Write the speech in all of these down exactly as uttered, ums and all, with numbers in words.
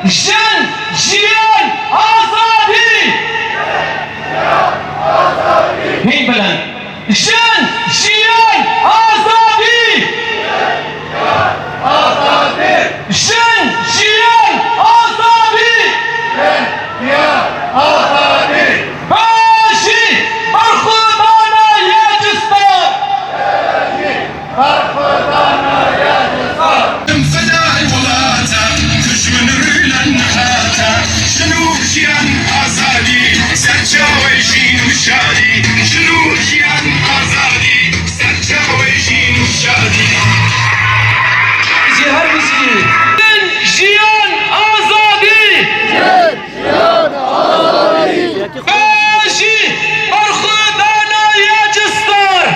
Jin, jiyan, azadî! Hîn bilind. Jin, jiyan, azadî! Jin, jiyan, azadî! Pêşî berxwedana Yecistan! Berxwedana Yecistan! Fedayê welata, dijmin rûylan nehata, jin û jiyan azadî, serçawê jîn û şadî, jin û jiyan azadî, serçawê jîn û şadî. Jî her bijî. Jin, jiyan, azadî! Pêşî berxwedana Yecistan!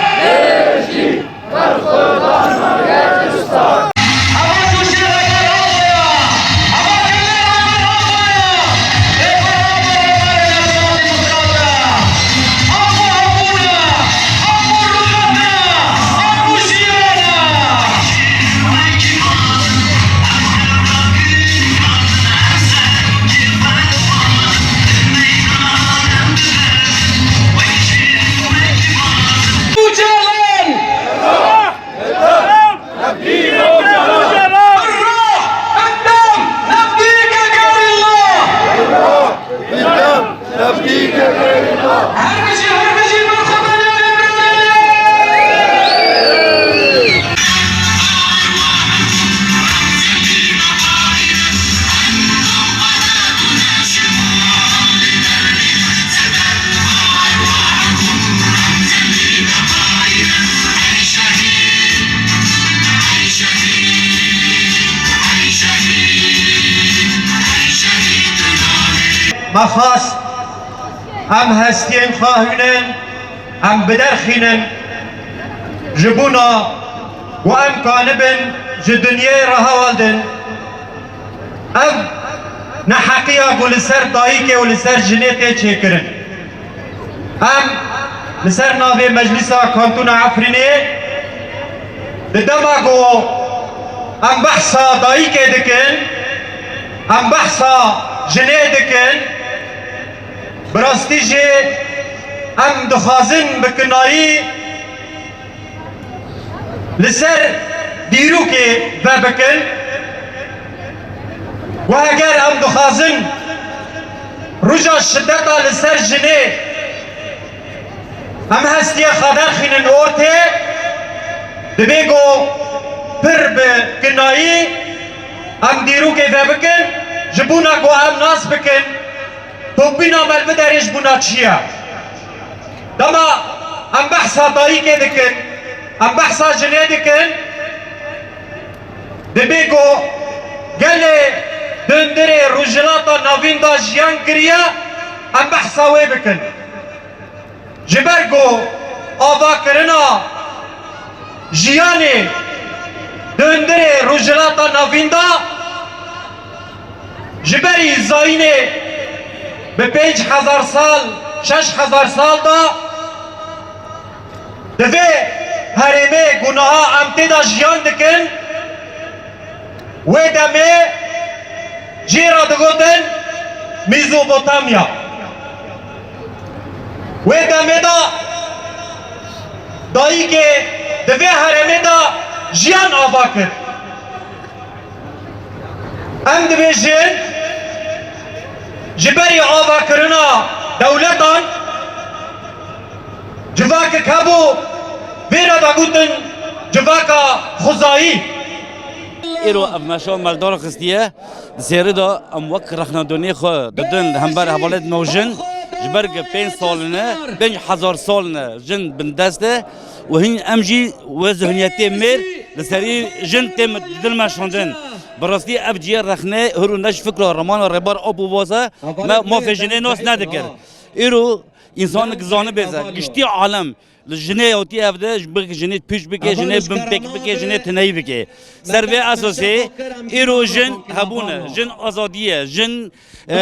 Ocalan! Birra! Bidem! Nefdî ke gerîla! Her bijî, her bijî, berxwedana Îmranê! Me xwest em hestiyên xwe hûnin, em biderxînin ji bona ku em kanibin ji dinyayê re heval din. Ev neheqiya ku li ser dayikê û li ser jinê tê çêkirin. Em li ser navê Meclisa Kantona Efrînê di dema ku em behsa dayikê dikin, em behsa jinê dikin, bi rastî jî em dixwazin bi kinayî li ser dîrokê vebikin. Û heger em dixwazin roja şideta li ser jinê em hestiyê xwe derxînin ortê, divê ku pir bi kinayî em dîrokê vebikin, ji bona ku em nas bikin, topbîna me li vê derê ji bona çi ye. Dema em behsa dayikê dikin, em behsa jinê dikin, dibê ku gelê dundirê Rojhilata Navîn de jiyan kiriye, em behsa wê bikin. Ji ber ku avakirina jiyanê dundirê Rojhilata Navîn de ji berî zayînê bi pênc hezar sal, şeş hezar sal de di vê herêmê ku niha em tê de jiyan dikin, wê demê cê re digotin Mezopotamya. Wê demê de dayikê di vê herêmê de jiyan ava kir. Em dibêjin, ji berî avakirina dewletan civakek hebû, vê re digotin civaka xwezayî. Îro ev meşa me li dar xistiye. Di sêrê de em wek rexnedonê xwe didin li hember hevalêt navjin, ji ber ku pênc sal ne, pênc hezar sal ne jin bindest e û hîn em jî wê zihniyetê mêr li serî jin tê dil meşandin. Bi rastî ev cihê rexnê hir û ne ji fikra remana Rêber Apo Vaz e, me mafê jinê nas nedikir. Îro însanek zanibê se, giştî alem li jinê hatiye ev de, ji ber jinê pûç bike, jinê binpêk bike, jinê tineyî bike. Ser vê esasê îro jin hebûne, jin azadî ye, jin, e,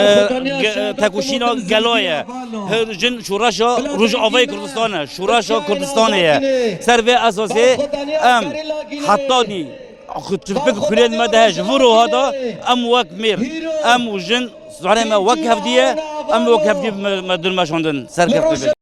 ge-, tekoşîna gela ye. Her jin şoreşa Rojavayê Kurdistan e, şoreşa Kurdistanê ye. Ser vê esasê em hetanî Xu-, çipik xulên me de heye ji vî roha de em wek mêr, em û jin, ziwarê me wek hevdî ye, em wek hevdî me, me dûr meşandin. Serkeftin be.